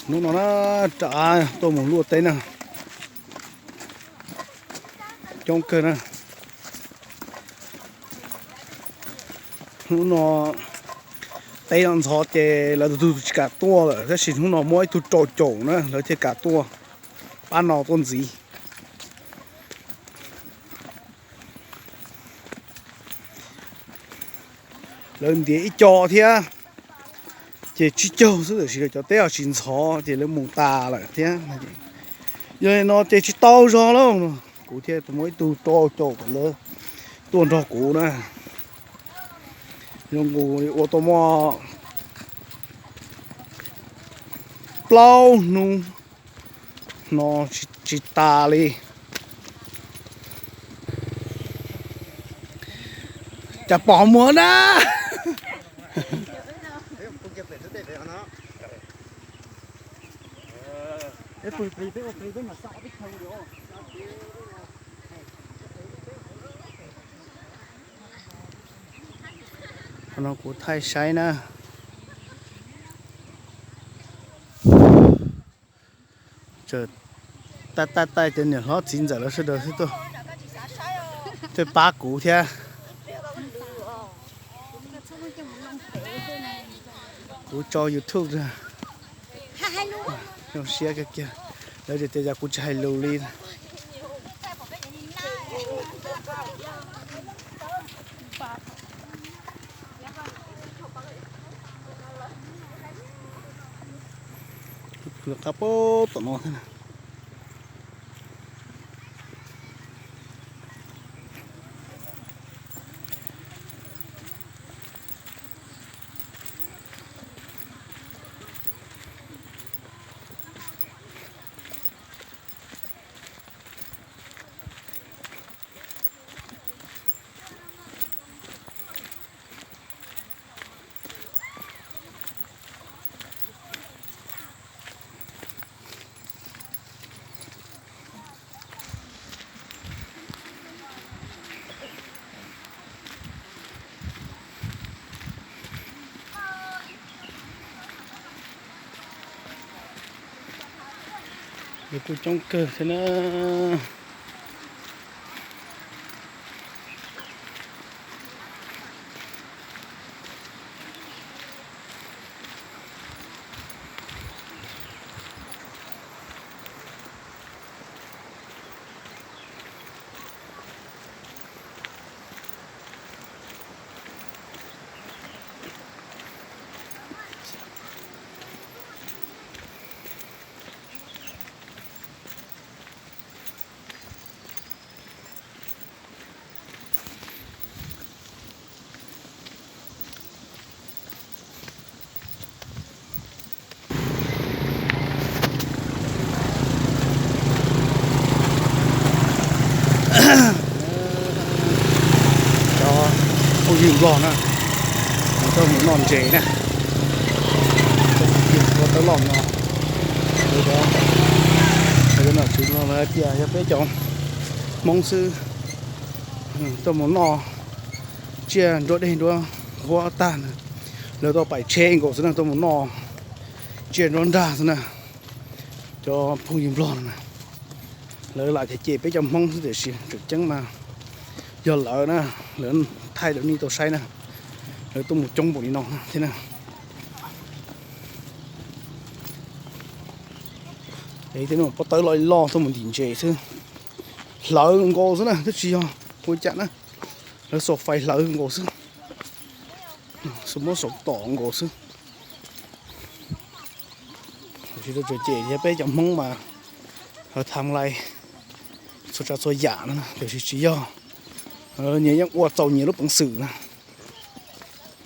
Hnub no na, rov qab tuaj mus luaj teb na, coob kawg na. Hnub no teb no ntxhov ces lawv tus tug tsis kam tuaj lawm, tab sis hnub no muaj ib tug rau caum na lawv thiaj kam tuaj, pab no tuaj ntxiv. Lawv ntiav ib co thiab, ces tsib caug xwb, tiam sis cov teb ho tsis ntxhov ces lawv mus tas lawm thiab. Yog li no ces tsis tau zog lauj, kuv thiaj muaj ib tug rau caum kom lawv tuaj nrog kuv na. Zoo nkaus ua tau muaj plaub hnub no tsis tas li. Cas pom muag na. Qhov no kuv thaij saib na. Txawm tab tab taij cov niam hlob txiv ntxawm lawv sawv daws thiaj tuaj, thiaj pab kuv thiab. Kuv tso YouTube, zoo siab kawg kiag. Lawv tias tias yog kuv tsis hais lus li. Qab pab tom no thiab na. Lawv kuj coob kawg thiab na. Cov phooj ywg Nplog na, tuaj mus noj ntses na, ua tawb loj no, cov nom tswv Nplog lawv tias yog peb cov Hmoob xwb tuaj mus noj tsiaj nruab dej nruab huab tag na, lawv tau pais tsheb nkaus xwb na, tuaj mus noj tsiaj nruab nrag xwb na. Cov phooj ywg Nplog no na, lawv lam cem cem peb cov Hmoob xwb tiam sis tseem ceeb mas yog lawv na, lawv thaij rau nej tau saib na, lawv tuaj mus coob npaum li no thiab na. Tej no pob tawb loj loj tuaj mus ntim ntses xwb, hlawv nkaus xwb na, twb tsis yog ua cas na, lawv xuas fais hlawv nkaus xwb, xuas muab saum tom nkaus xwb. Tiam sis rau tseem cem thiab peb cov Hmoob mas ho tham lais txhua tsav txhua yam no, tiam sis tsis yog, nyias yeej ua txaus nyias lub peev xwm na,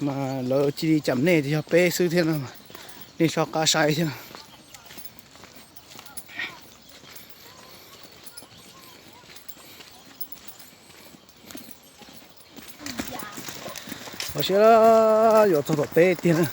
mas lawv cia li cam nej tias yog peb xwb thiab no, nej soj qab saib thiab. Los siab yuav txog tom teb tiag na.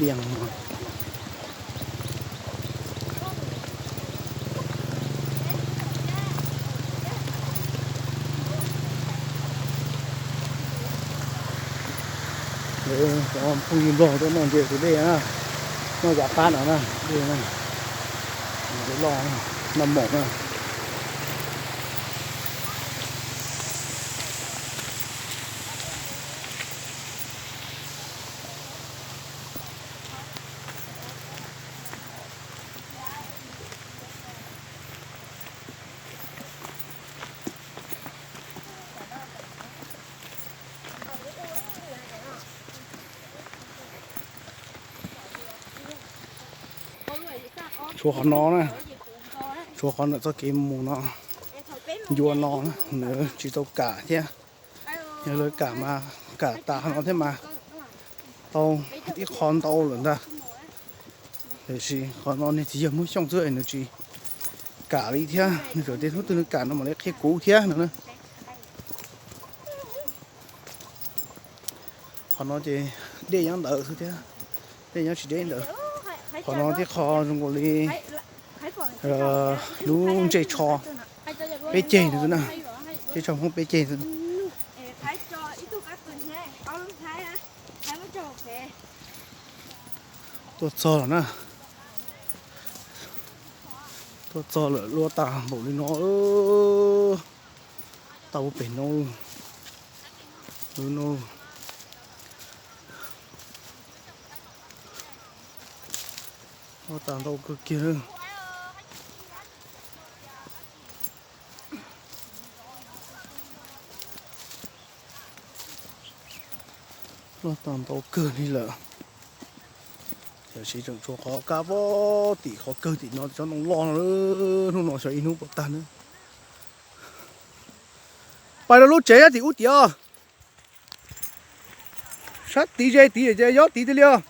Diam. Cov phooj ywg Nplog tuaj noj ntses tus dej na, noj yav qab no na, dej na, dej loj, noj mom na. Tshuav qhov no na, tshuav qhov ntawm txoj kev mus no, ncua no na, nws tsis tau kam thiab. Yog lawv kam mas kam tas qhov no thiab mas tau ib qho ntau lawm ntag. Tiam sis qhov no niag txiv yawg Hmoob Xyooj xwb es nws tsis kam li thiab, nws txawm tias hnub twg nws kam no mam li qhia kuv thiab no na. Qhov no ces dej nyob ntawd xwb thiab, dej nyob tsis deb ntawd. Qhov no thiab qhov zoo nkaus li lub ntsej tsho peb ceg ntawd na, ntsej tsho Hmoob peb ceg ntawd. Tuaj txog lawm na, tuaj txog lawm, luaj tag npaum li no, tau pem no, lub no. Luaj tag ntau kawg kiag. Luaj tag ntau kawg li lawm. Tiam sis tseem tshuav qhov kab pob tim qhov kawg tim no, tsob ntoo loj no, hnub no xyov ib hnub puas tag na. Pais rau lub tsev nyob tim ub tim os. Sab tid ze tid ces yob tid tiag li os.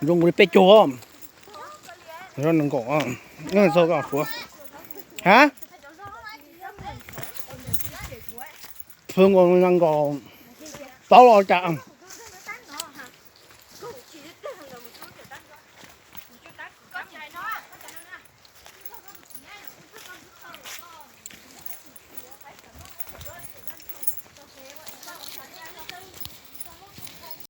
Zoo li peb caug, nees nkaum, suav, ha, nees nkaum, plaub los cas.